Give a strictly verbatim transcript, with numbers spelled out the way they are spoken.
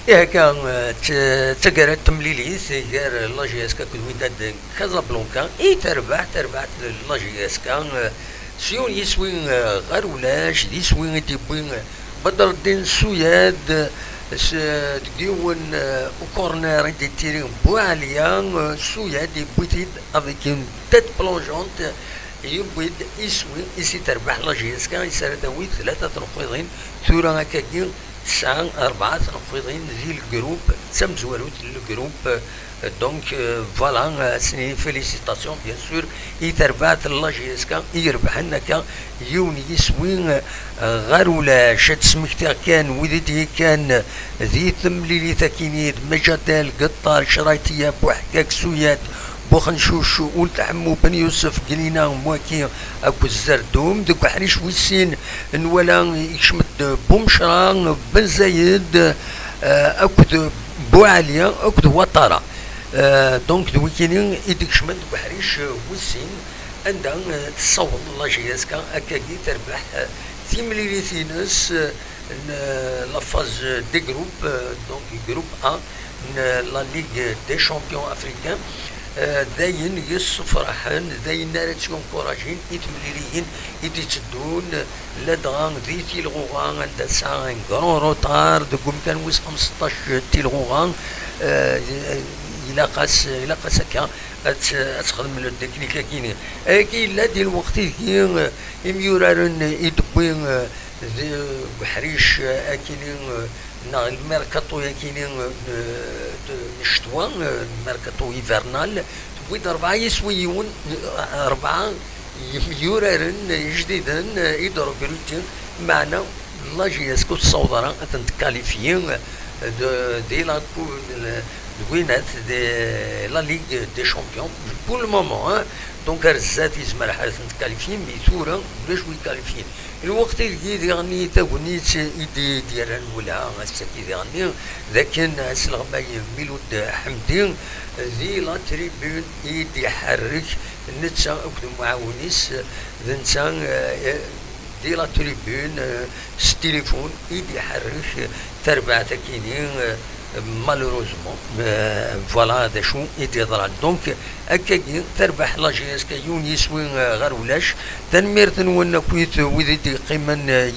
Ihi akka, eh, t-, d taggara n temlilit gar la J S K akked Wydad Casablanca i terbeḥ, terbeḥ la J S K, eh, s yiwen yiswi, eh, ɣer ulac, d iswi i d-yewwi, eh, Badreddin Suyad, eh, s, deg yiwen, eh, ukurner i d-yettiri Buɛaliya, eh, Suyad yewwi-t-id avec une tête plongeante, yewwi-d iswi i s-terbeḥ la J S K, i s ara tawi tlata tneqqiḍin, tura akkagi tesɛa rebɛa tneqqiḍin di legrup, d tamezwarut n legrup. Donc, euh, voilà, euh, c'est une félicitation, bien sûr, i terbaɛt n la J S K i irebḥen akka yiwen yiswi, euh, ɣer ulac. Ad d-smektiɣ kan wid i d-yekkan di temlilit akini d Mejadel, Gettar, Craytia, Buḥkak, Suyat, Buxencuc, Ult Ḥemmu, Ben Yusef, Glina, Mwaki akked Zerdum. Deg uḥric wis sin nwala ikcem-d Bumecra, Ben Zayed, eh, akked Buɛali akked Watara. Eh, donc d wikini i d-ikecmen deg uḥric, eh, wis sin, anda, eh, tessaweḍ la J S K akkagi terbeḥ, eh, timlilit-ines, eh, n, eh, la phase des groupes, eh, donc groupe A n la Ligue des Champions Africains. Eh, d ayen yessefraḥen, d ayen ara tt-yunkurajin i temliliyin i d-itteddun, ladɣa di Tilɣuɣa, anda tesɛa un grand retard deg umkan wis xmesṭac Tilɣuɣa. Eh, ilaq-as, ilaq-as akka ad tt-, ad texdem le technique-agi-nni. Ayagi yella di lweqt ideg, eh, imyuraren i d-wwi, eh, deg uḥric, eh, akini, eh, neɣ lmerkaṭu-yakini, eh, n ccetwa, eh, lmerkaṭu hivernal, tewwi-d rebɛa yiswiyen, eh, rebɛa yemyuraren ijdiden, eh, i d-regruti, meɛna la J S K ur tessaweḍ ara ad ten-tkalifyi, eh, de, di la cou-, de, de winat de la Ligue des Champions, pour le moment, hein. Donc ar zdat yezmer ad ten-tkalifyi, mais tura ulac wi kalifyin. Lweqt ideg i diɣen tagnit i d-, i d-yerran ula ass-agi diɣen, d akken asleɣmay Milud Ḥemdi di la tribune i d-iḥerrek netta akked umɛawen-is, d netta, eh, di la tribune, eh, s tilifun i d-iḥerrek tarbaɛt akini, eh, malheureusement, eh, voilà d acu i d-yeḍran. Donc, akkagi, terbeḥ la J S K yiwen yiswi, eh, ɣer ulac. Tanemmirt-nwen akkit wid i d-yeqqimen, eh,